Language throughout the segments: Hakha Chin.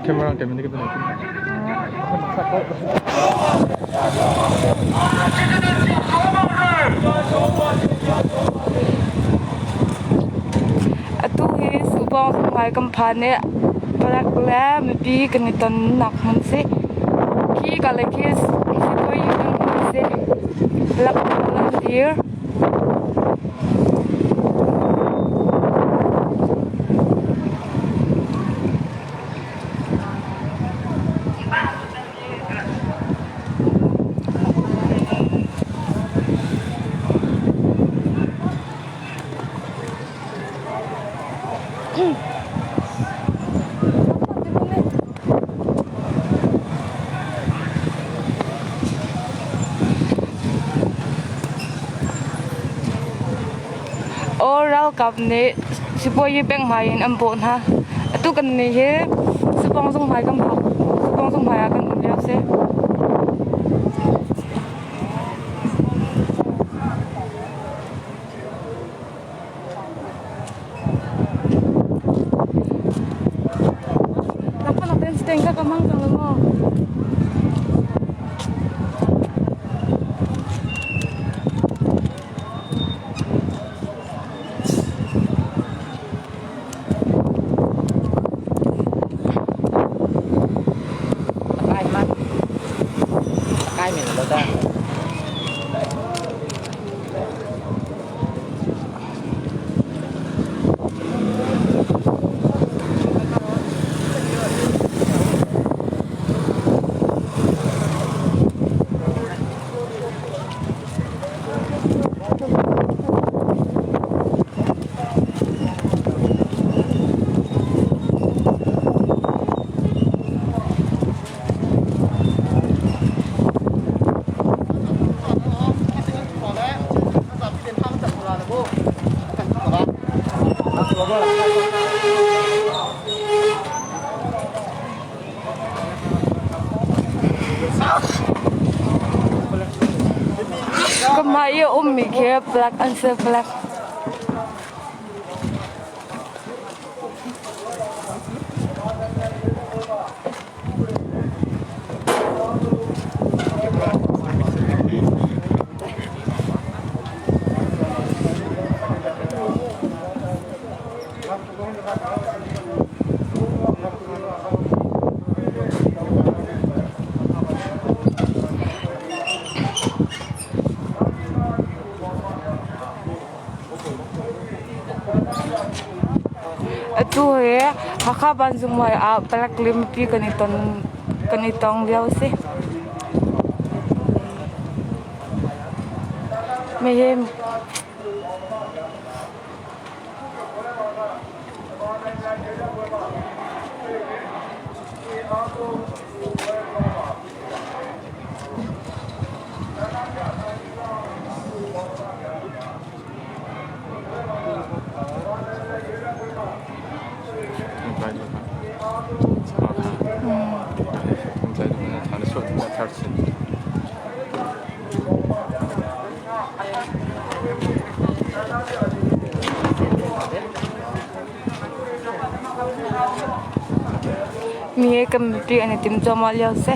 Camera kami ni kita nak. Atu hi Subong hmai kan phan i palek le mipi kan i tonnak hmun si. Khi ka le khi sikui kan hmun si. Palek pawl an dir. Aw ralkap nih sipuayi peng hmai in an bawh hna. Atu kan nih hi Supong zung hmai kan phak. Supong zung hmai ah kan um lio si. Kai men lo ta. Ka hmai i a ummi khi plak an si plak. Atu hi Hakha Vanzungmai ah palek le mipi kan i ton kan i tong lio a si. Mihi Mi he kan mipi an i tim cuahmah lio a si.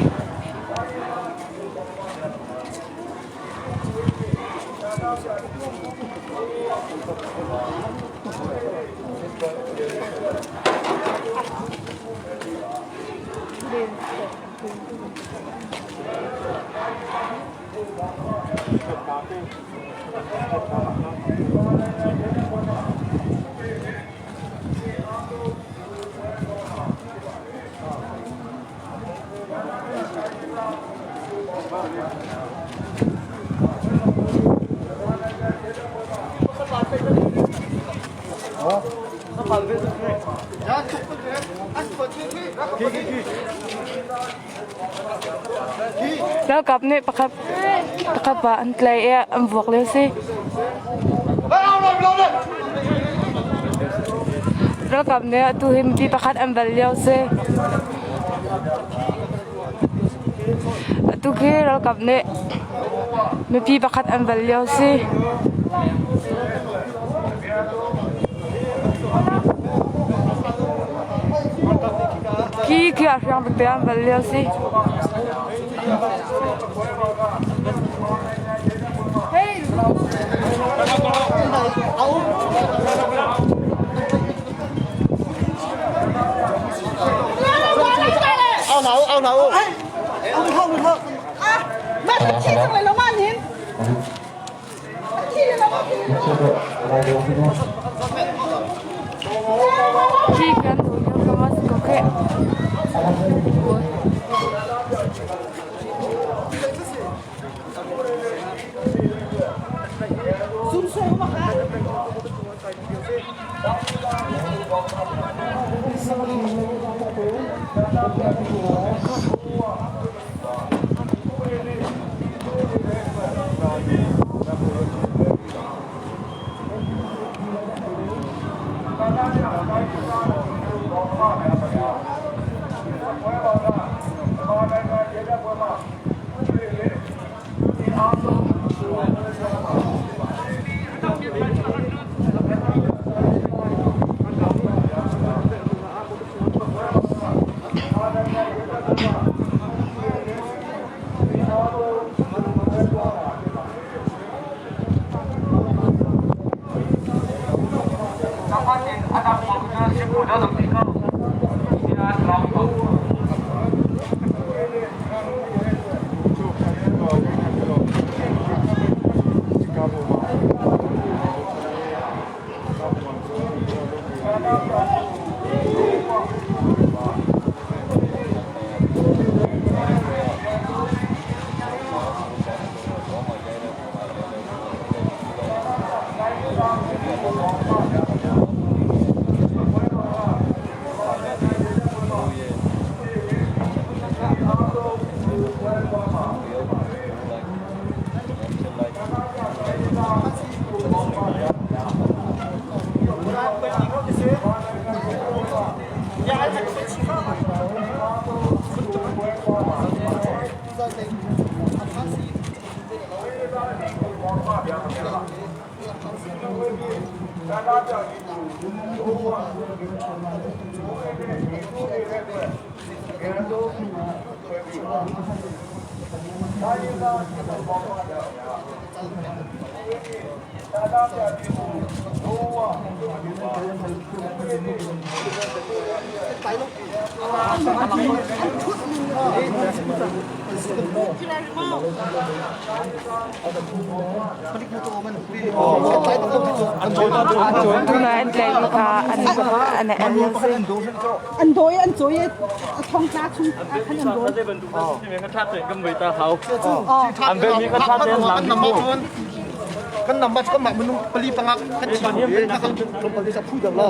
Ralkap nih pakhat pakhat pa an tlaih i an vuak lio si. Ralkap nih atu hi mipi pakhat an val lio si. Atu khi ralkap nih mipi pakhat an val lio si. Khi khi a hriang tete an val lio si. Hey! Ao hlah u, au hlah u. Khi kan tu lio ka mas ko khe. Tunai an tlaih mi kha an an an si. An dawi an cawi a thong tla chung ah khan an dawi. Kan nam kan mah minung pali panga kan thi ka kan tlawmpal te sa phu deuh lo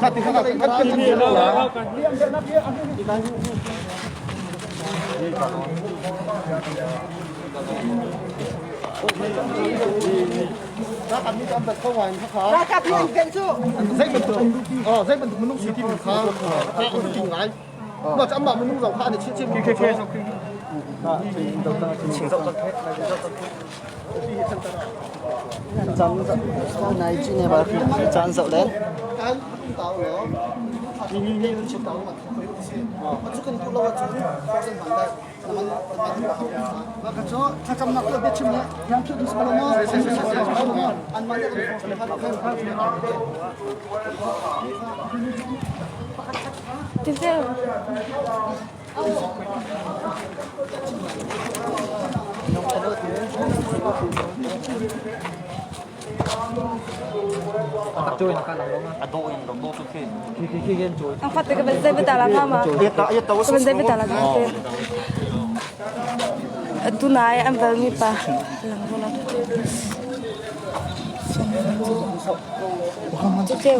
kha ti kha kan kan kan thi lo la. Ralkap nih an velh cu. Zei bantuk oh zei bantuk minung si ti mi kha kha ti ngai ma cha amah minung zong kha an chi chi mi khe Nai chi ne ba caan zoh len. Ang fat ka benzai betala nga ma. Ka benzai betala nga te. Tunai an vel mi pa lang bola. Ceceu.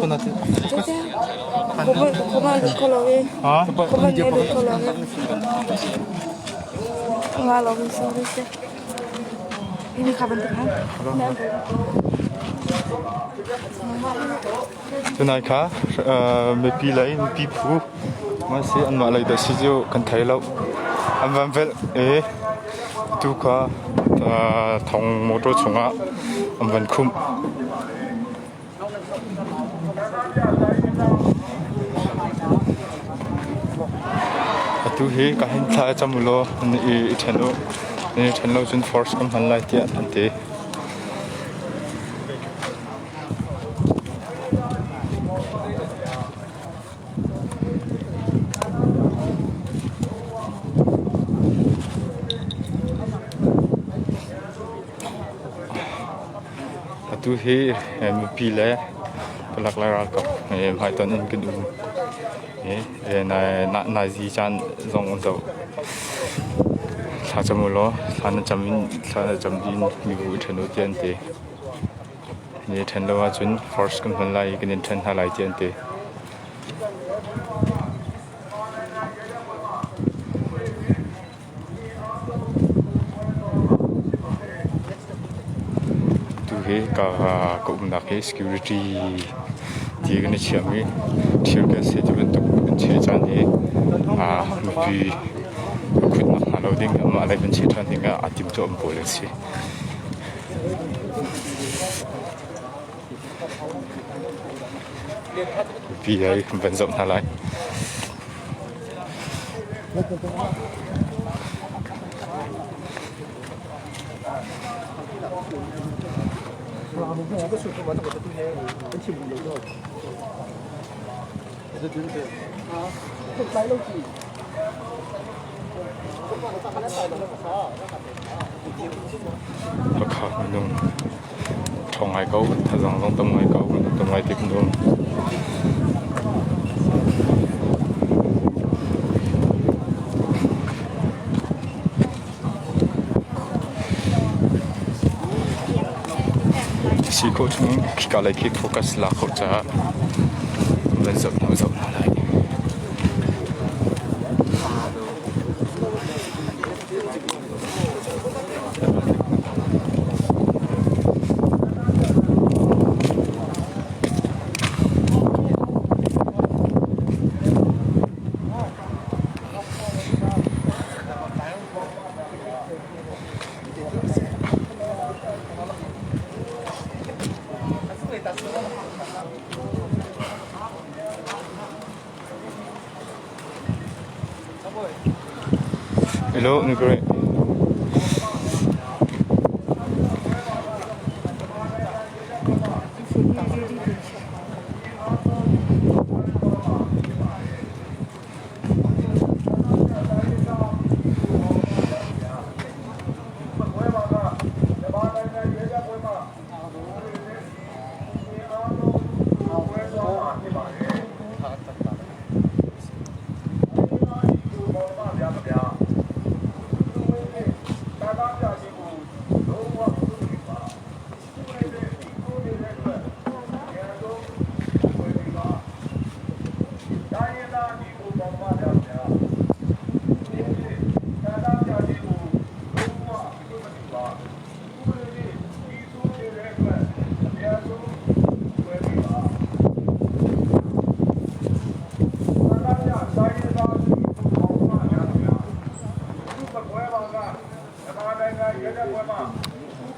Ceceu. Koma kolowe. Koma ne kolowe. Nga lo mi sorry se. Ini kaban tekan. Tunai kha mipi lei mipi phu mah si anmah lei dah si cu kan thei lo. An van velh i. Tu kha thong motor chungah an van khumh. Atu hi ka hin thla cam u law nan i ṭhen u. Nan i ṭhen lo cun force kan hman lai tiah an ti. Atu hi mipi le palak le ralkap hmaitonh in kan um. Nazi caan zong an zoh. Thla cam u law thla na cam in thla na cam dih in mibu i ṭhen u tiah an ti. Nan i ṭhen lo ahcun force kan hman lai i kan in ṭhen hna lai tiah an ti. Tu hi ka ka umnak hi security ti kan i chiahmi thil kan si ti bantuk kan chiah caan hi mipi khutnak hnga lo ding amah lei kan chiah ṭhan ding ah aa timtuah pawl an si. Mipi he kan van zoh hna lai. Hakha minung ṭhawng ngai ko, thazaang zong tam ngai ko, tam ngai tik nuam. Si khawh chung khika lei khi focus lak khawh caah van zoh hna zoh hna lai. Hello, Nicolai.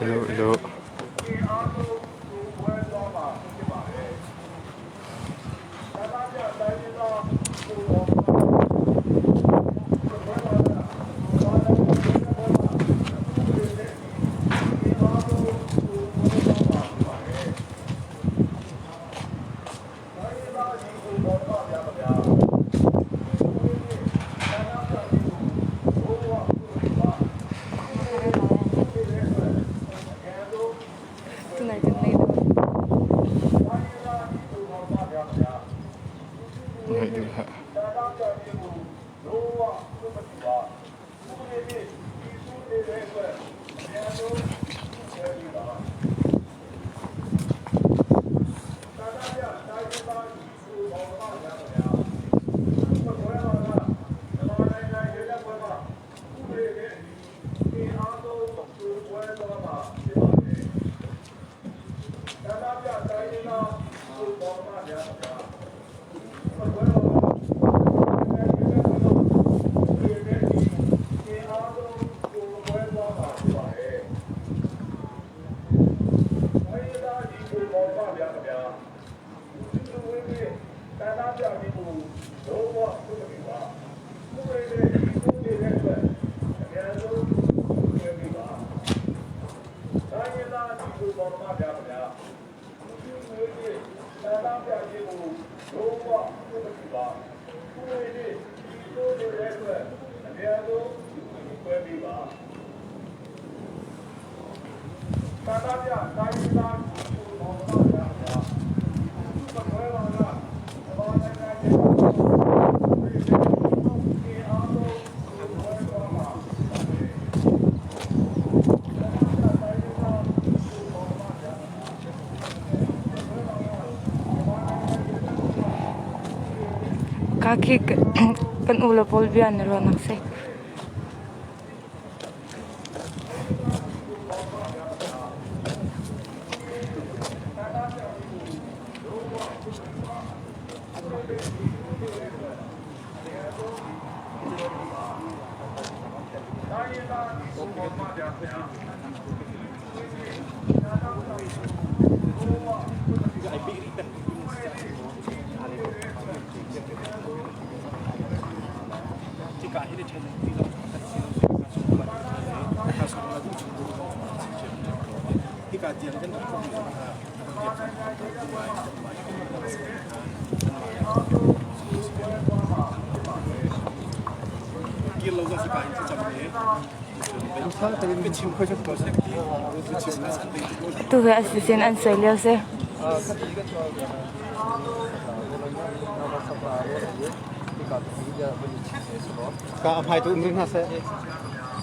Hello, hello. Tunai kan nei deuh. Ngaih duh hlah. Ka khi kan u le pawl bia an i ruahnak si. Tu hi a sisin an soi lio si. Ka hmai tu um rih hna seh.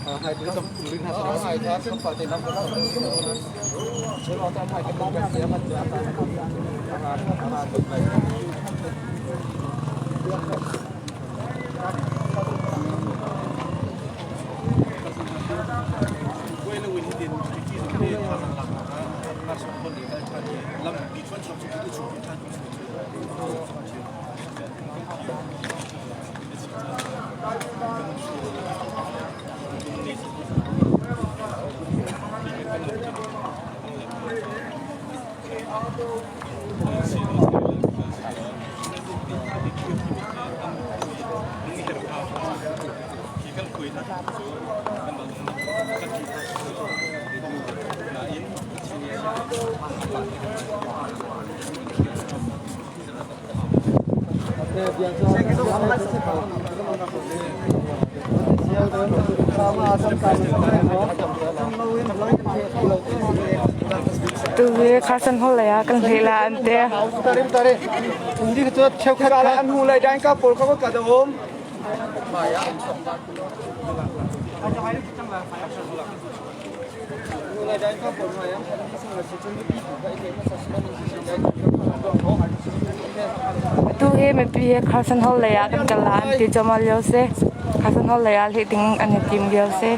Hmai tu um rih hna seh. Tu hi Carson Hall lei ah kan hleh la an ti. Tu hi mipi hi Carson Hall lei ah kan kal la an ti cuahmah lio si. Carson Hall lei ah hleh ding an i tim lio si.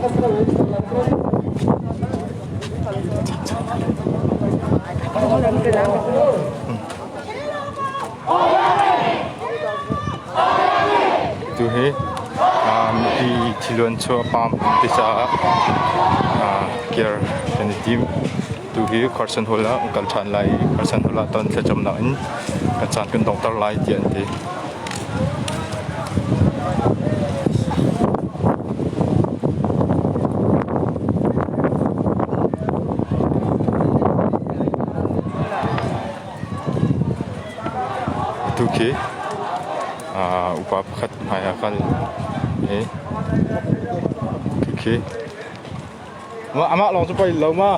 Tu hi mipi thiluan chuah pam ti caah kir kan i tim. Tu hi Carson Hall ah kan kal ṭhan lai i Carson Hall ah ton thlacamnak in kan caan kan donghter lai tiah an ti. Tu khi upa pakhat hmai ah kal i khi amah lawng cu pei lo ma.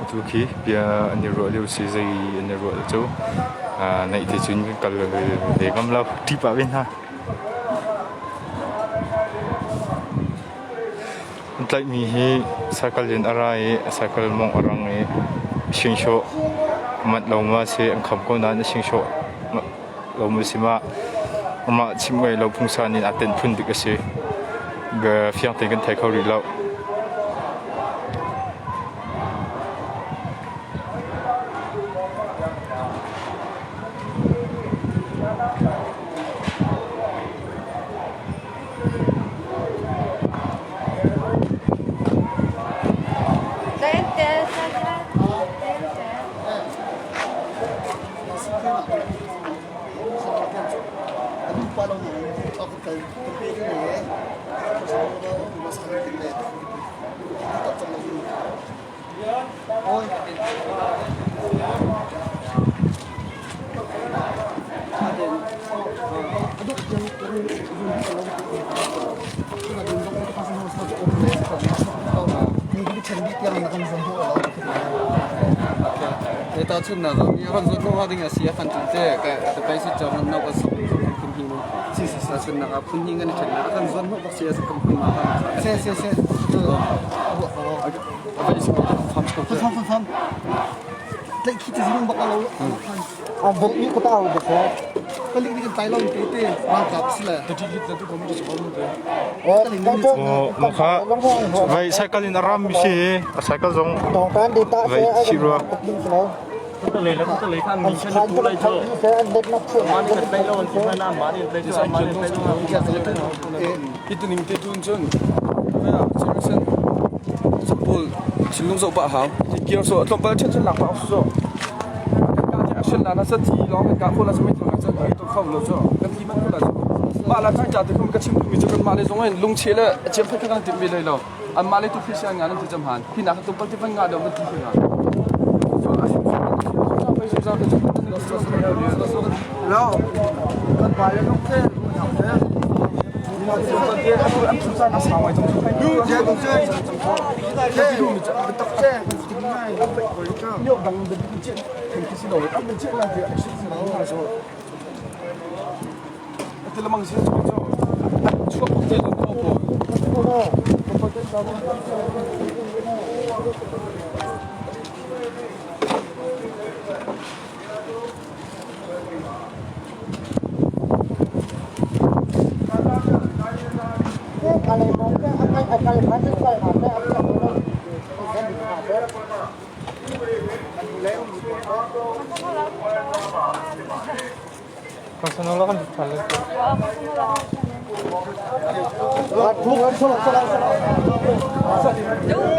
Atu khi bia an i ruah lio si zei an i ruah cu naih te cun kan kal ve ngam lo ṭih pah ve hna. An tlaihmi hi cycle in a ra i cycle mawngh a rang i singshawh manh lo ma si an kham ko nain a singshawh lo ma si ma amah chimh ngei lo phungsan in aa tenh phun bik a si. Fiang tein kan thei kho rih lo. Tahchunhnak ah mi ran zawt lo ding a si a kan ti te ka pai si chong no ka sok phun hi no si si tahchunhnak ah phun hi ngan then na kan zuan ho bak si a kan phun ma Se se se. A bai si ko pham ko Pham pham pham. Tlaih khi te zing bak lo. A bok ni ko ta ho bak. Palik ni kan tlai lo te te ralkap si le. Maka vai cycle in a ram mi si a cycle zong vai thi rua. Ituning te tun cun Sapul thinlung zoh pah hau. Kir so tlawmpal ṭhen ṭhen lak pah so. Kan ka action la na sa thi long kan ka kho la sami thong chan ai to kho lo so. Kan thi man kho la so. Mah la chan cha te khum ka chim mi chu kan mah le zong in lungche le chem phat kan tim mi lei lo. An mah le tu phi nga nan ti cham han. Hi na ka tumpal ti van nga do man ti nga. Lo. Kan pa le nong te.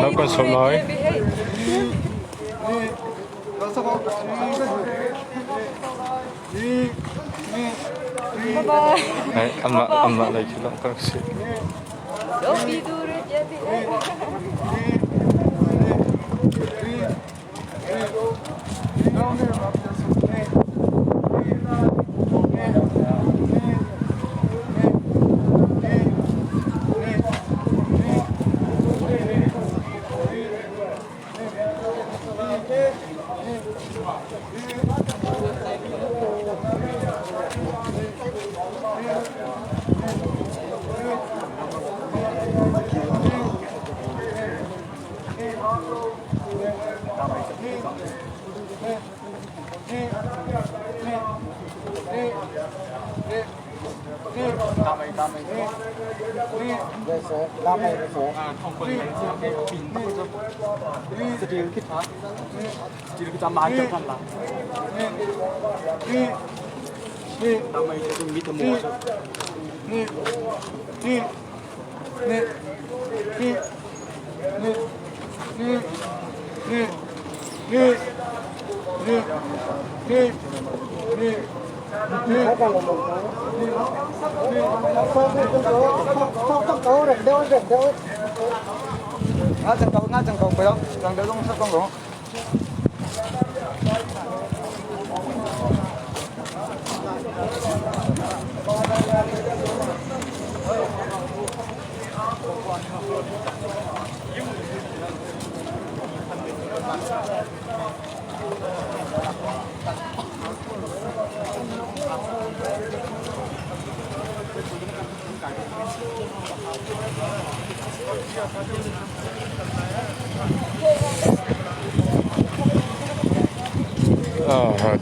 Lo kan sawm lai. Bye-bye. Anmah lei khi langhter si.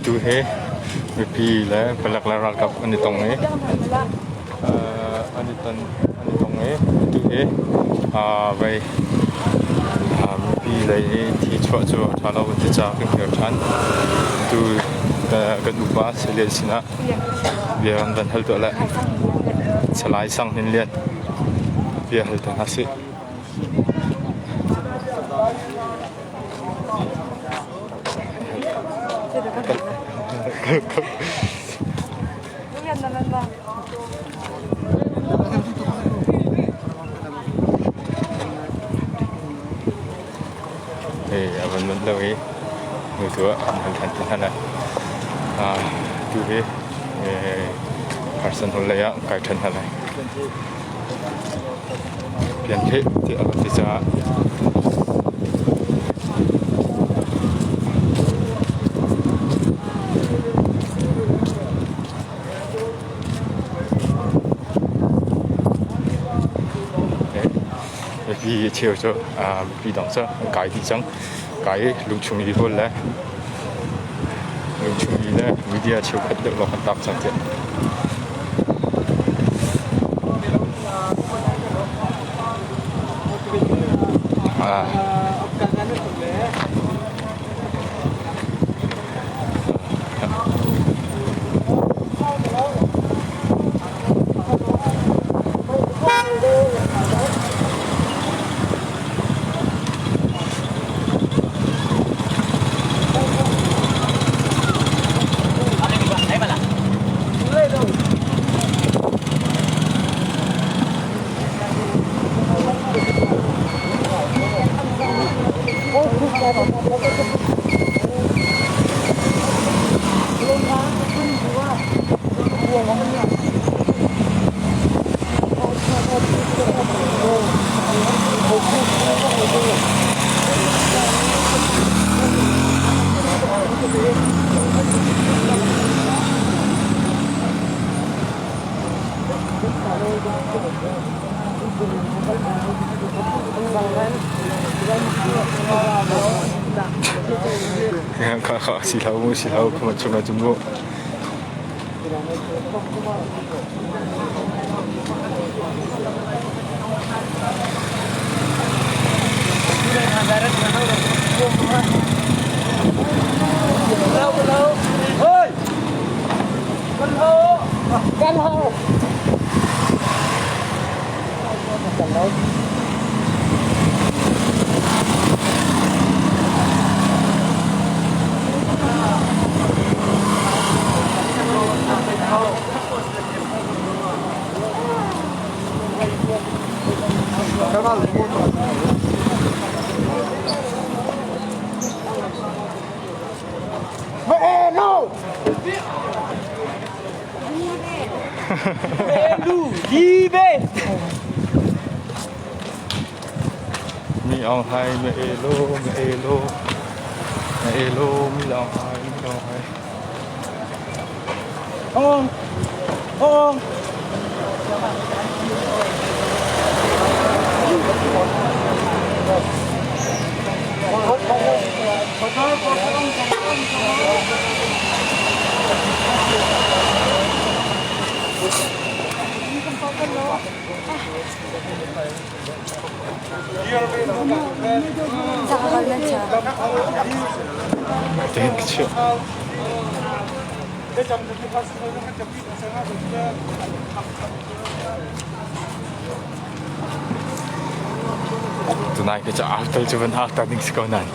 Tu hi mipi le palek le ralkap an i tong i an i ton an i tong i tu hi vei mipi lei i thi chuah cu a ṭha lo ti caah kan kir ṭhan. Tu kan upa Salian sinah bia kan van hal tuah le Salai Sang Hnin Lian bia hal te hna sih. Hei a van manh lo i nu tu ah an hal than ti hna lai. Tu hi Carson Hall lei ah kai ṭhan hna lai. Pian hleh tiah a ti caah Mipi cheu cu mipi dang cu an kai dih cang. Kai i lungchung i hawl le lungchung i le media cheukhat deuh lawng an tak cang tiah. Kha si hlah mu si hlah u chung ah cun mu. Mi Aung Hlaing na elo na elo na elo Mi Aung Hlaing Mi Aung Hlaing. Oh. Oh. Tihin ka chiah. Tunai ka ca ak tal cu van ak ta ding si ko nan.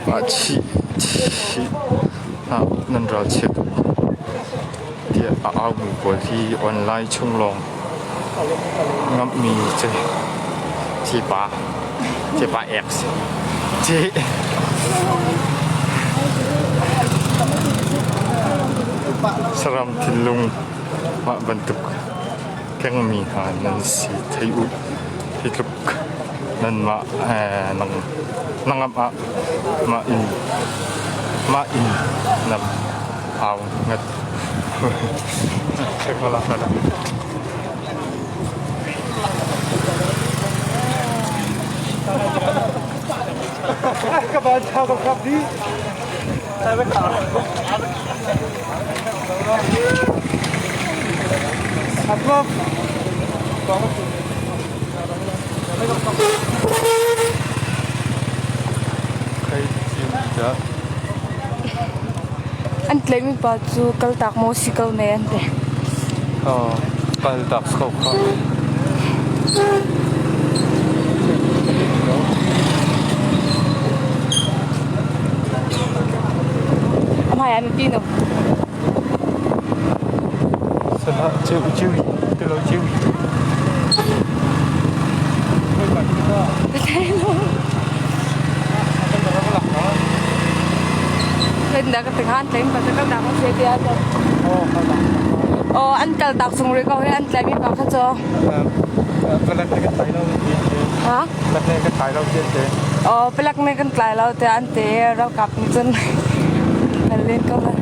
Mah chih chih ah nan ral chia tuk tiah a aumi pawl hi online chung lawng ngamhmi cu cipa cipa ek si. Ci saram thinlung mah bantuk kengmi hna nan si thei u. Hi tluk nanmah nang na ngamh ah mah inn mah inn nam au ngat. Ka ban chau ka kap di. An tlaihmi pa cu kaltak maw si ko ne an ti. Kaltak ko kha. A hmai ah mipi no. Sana cheu cheu te lo cheu. Dah ka tengah an tlaim pa ka dak se tia ta. Oh an kal tak sung re ko he an tlai mi pa kha cho. Palak ne kan tlai lo Ha? Palak ne kan tlai lo tian te. Oh palak ne kan tlai lo te an te ralkap nih cun hal len ko la.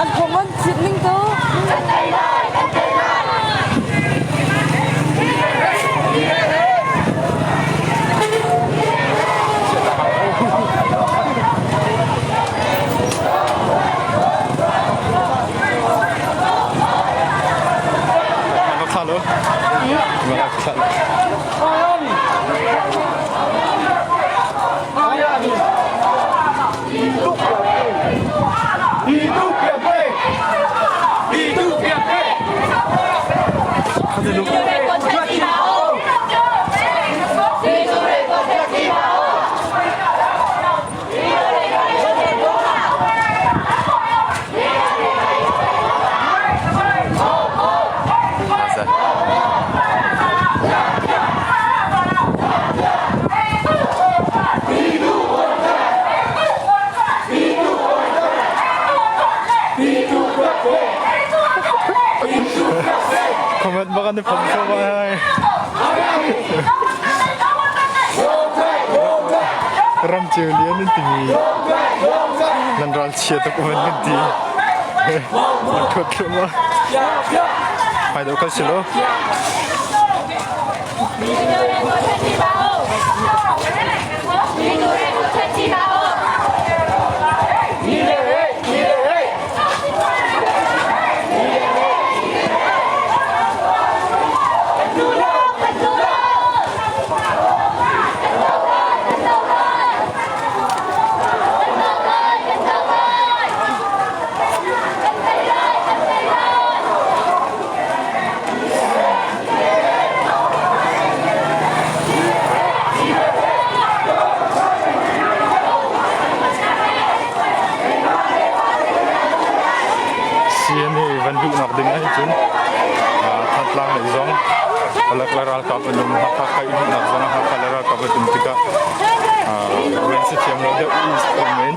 An phung an chit ning tu. Ka thla lo. Ka thla lo. Comment baka ni phom so ba hai. Ram ceu lian in timi nan ral chia tuk man kan ti. Nan thuat thluahmah. Hmai deuh kal si lo. Palek le ralkap an um. Hakha kai umnak zong ah Hakha le ralkap an um tikah rian si thiam lo deuh i um men.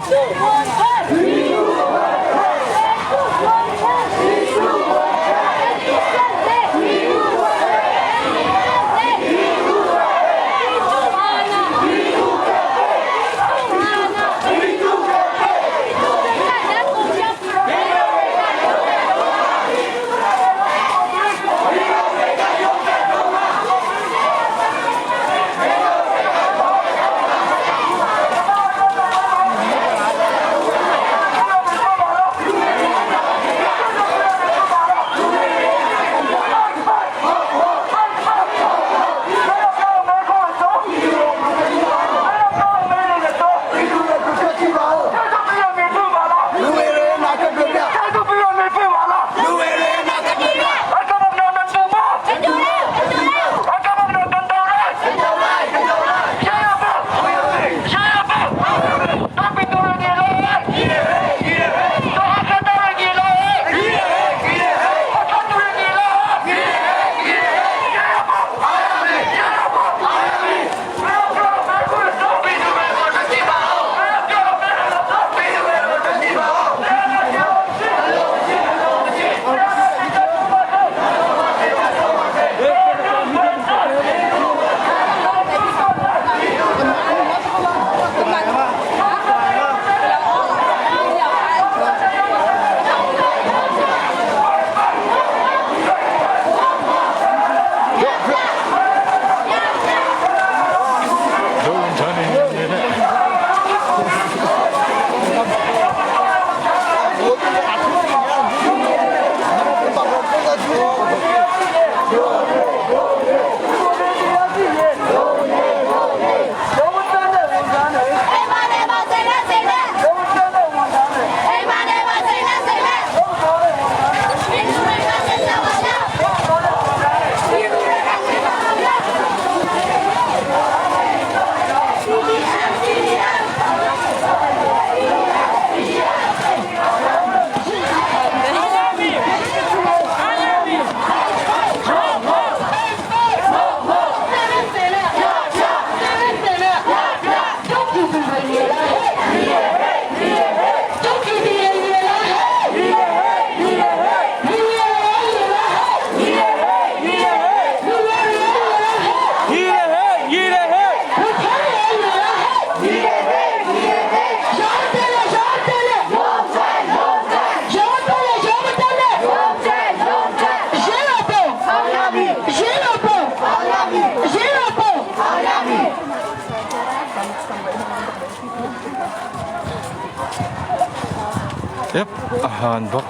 Yep, a haan bak.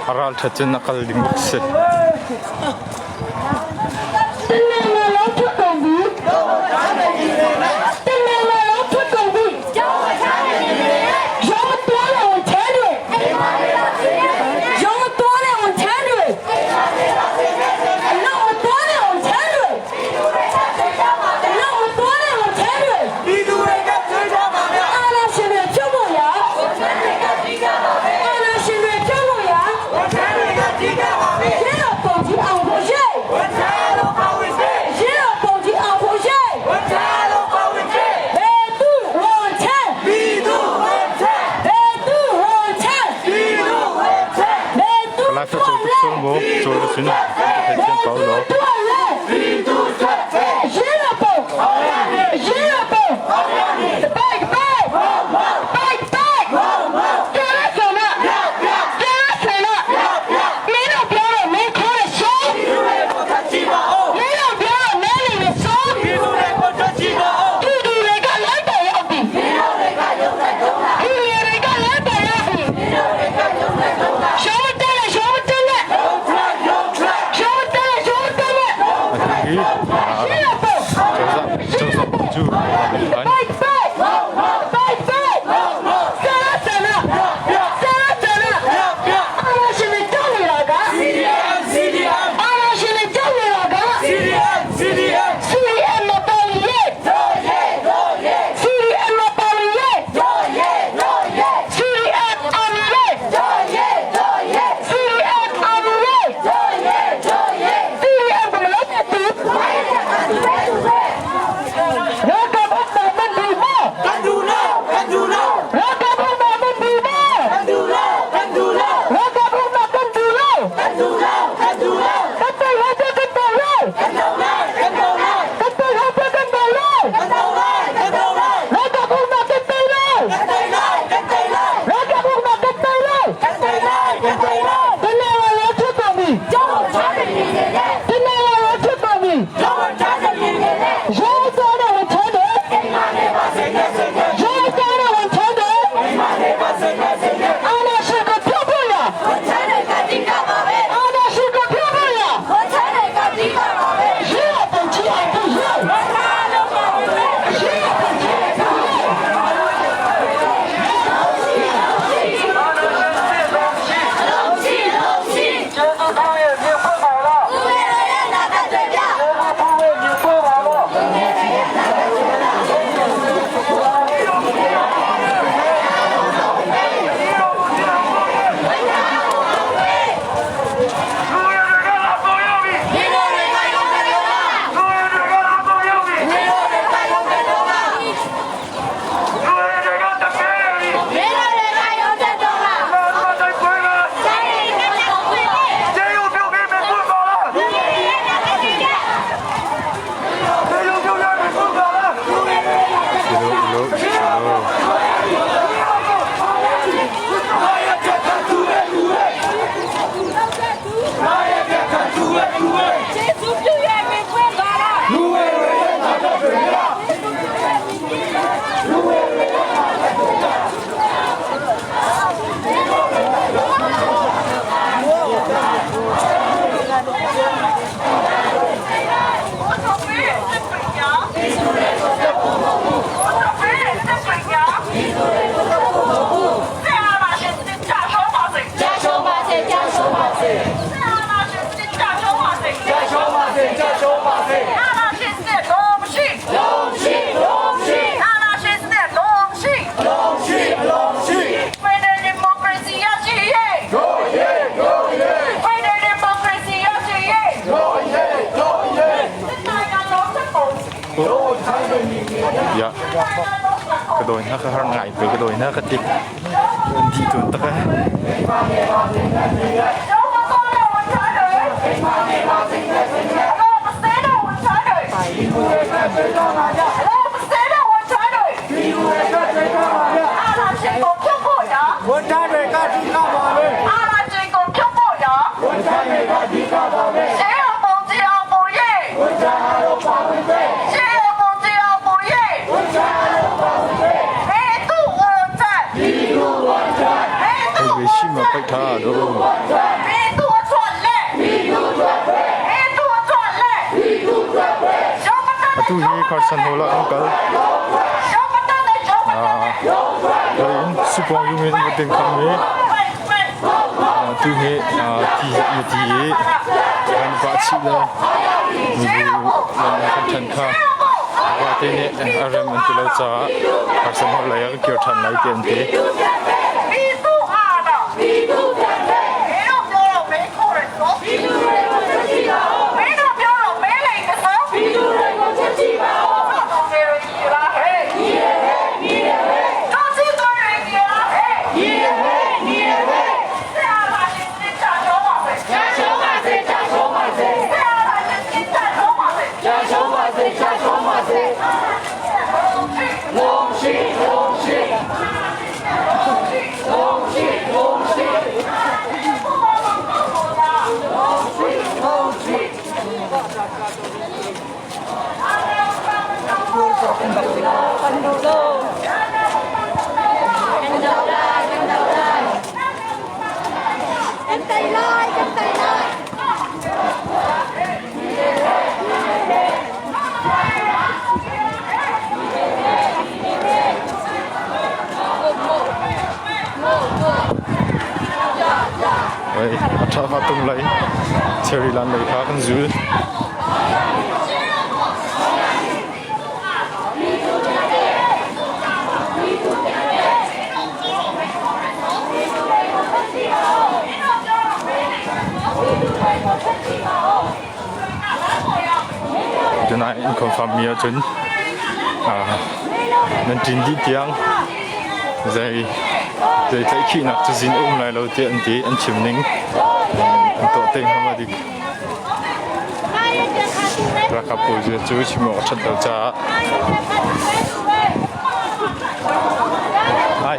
A ral ṭhat cun a kal ding bak si. Ya ka dawi hna ka har ngai pe ka dawi hna ka ti. An dih tawn tak eh. Atu hi Carson Hall ah an kal. In Supong yung in ding kham mi tu hi ti ti i kan pa chi le mibu lam kan than kha wa te nih a rem an ti lo caah Carson Hall lei ah kan kir than lai ti an ti. A ṭha kha tung lai cherry lan lei kha kan zul. Tunai in confirm mi ahcun nan ṭin dih tiang zei zei tlaihkhihnak cazin a um lai lo tiah an ti an chim ning an tuah te hnga ma dik. Ralkap pawl cu chim awk a ṭhat lo caah Hai.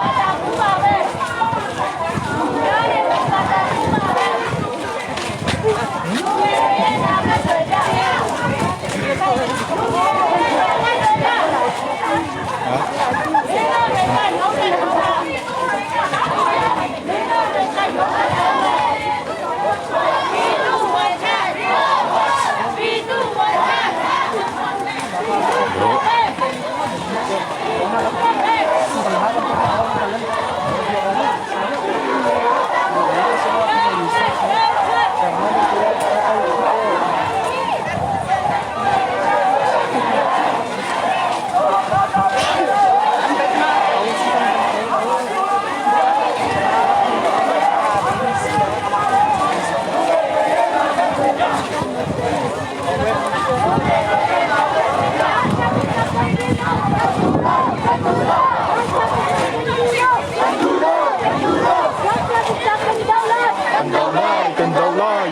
Kan do lai, kan do lai.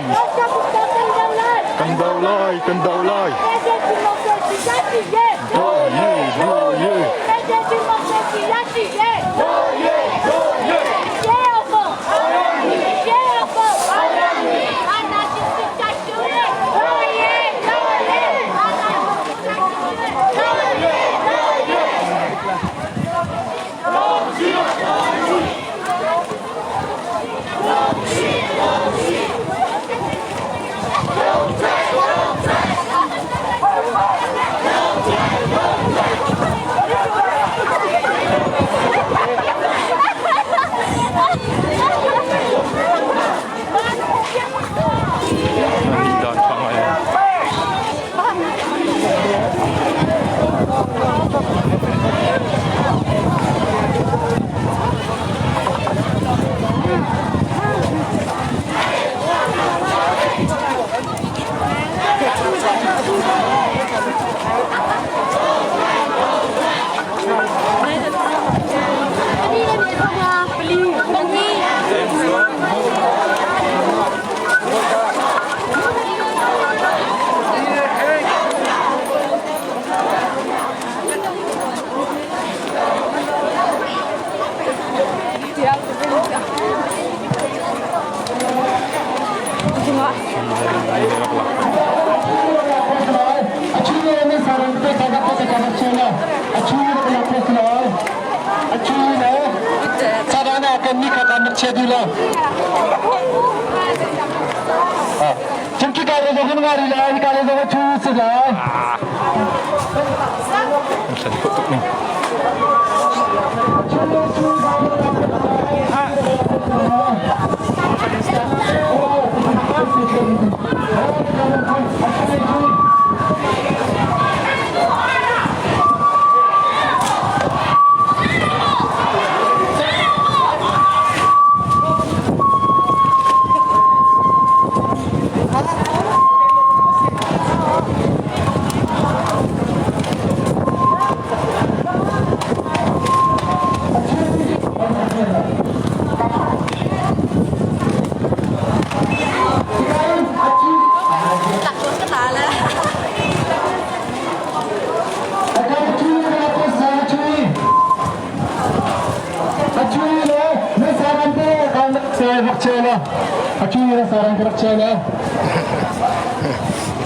Kan do lai, kan do lai. Do ye, do ye. Dan thang ai. Kan ni kha kan rak chia dih lo. Cun khi ka le zong kan ngari lai, ka le zong chu si lai. An hlan khawh tuk ning.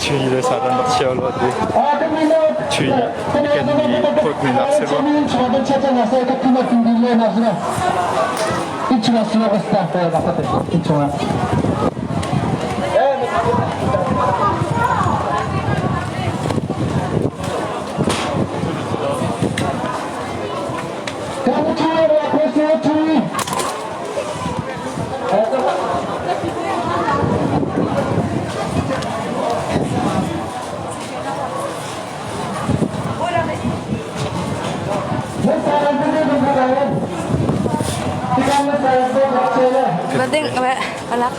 Chui le saran bak chia lo ti. Chui kan mi phot mi nak se ro. Bading alak.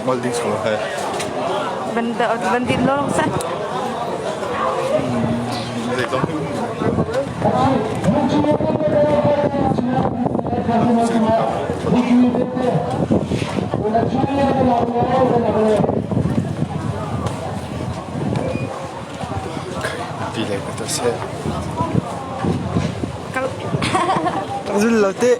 Ngol ding solo hai. Ban din lo sa. Zei zong Pi le ka se. Zul lo te.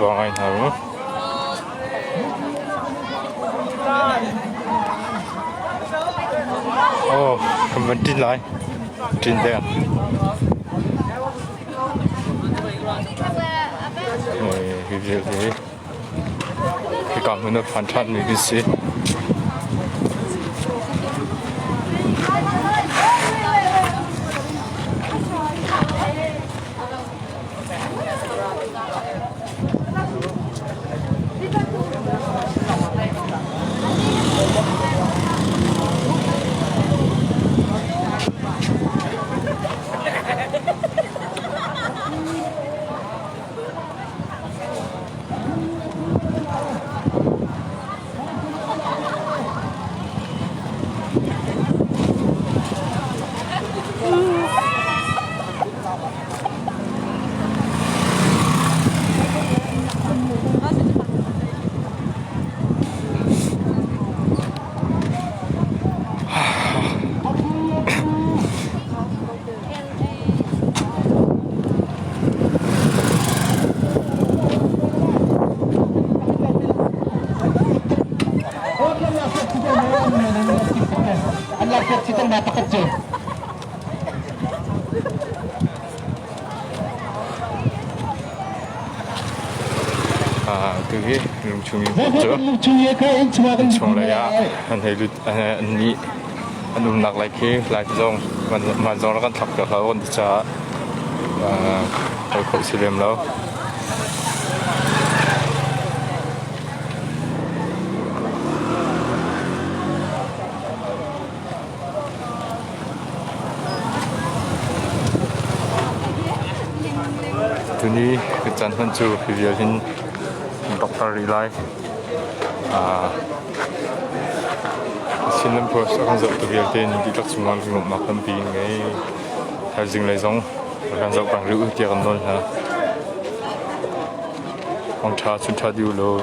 Ba ngai hna mu. Oh, kan van ṭin lai. Ṭin deng. Hi vial hi hika hmun ah phan ṭhanmi kan si. Tu hi lungchung in cu innchung lei ah an hei lut an nih an umnak lai khi live zong man zong rak kan thlak piak hlah kan ti caah kal khawh si lem lo. Tuni ka caan hman cu hi vial hin doctor rih lai. Chinland Post a kan zohtu vialte nih dihlak cungah lunglawmhnak tampi in ngei. Thaizing lei zong kan zoh peng rih u tiah kan nawl hna. Thawngṭha chunṭha dih u law.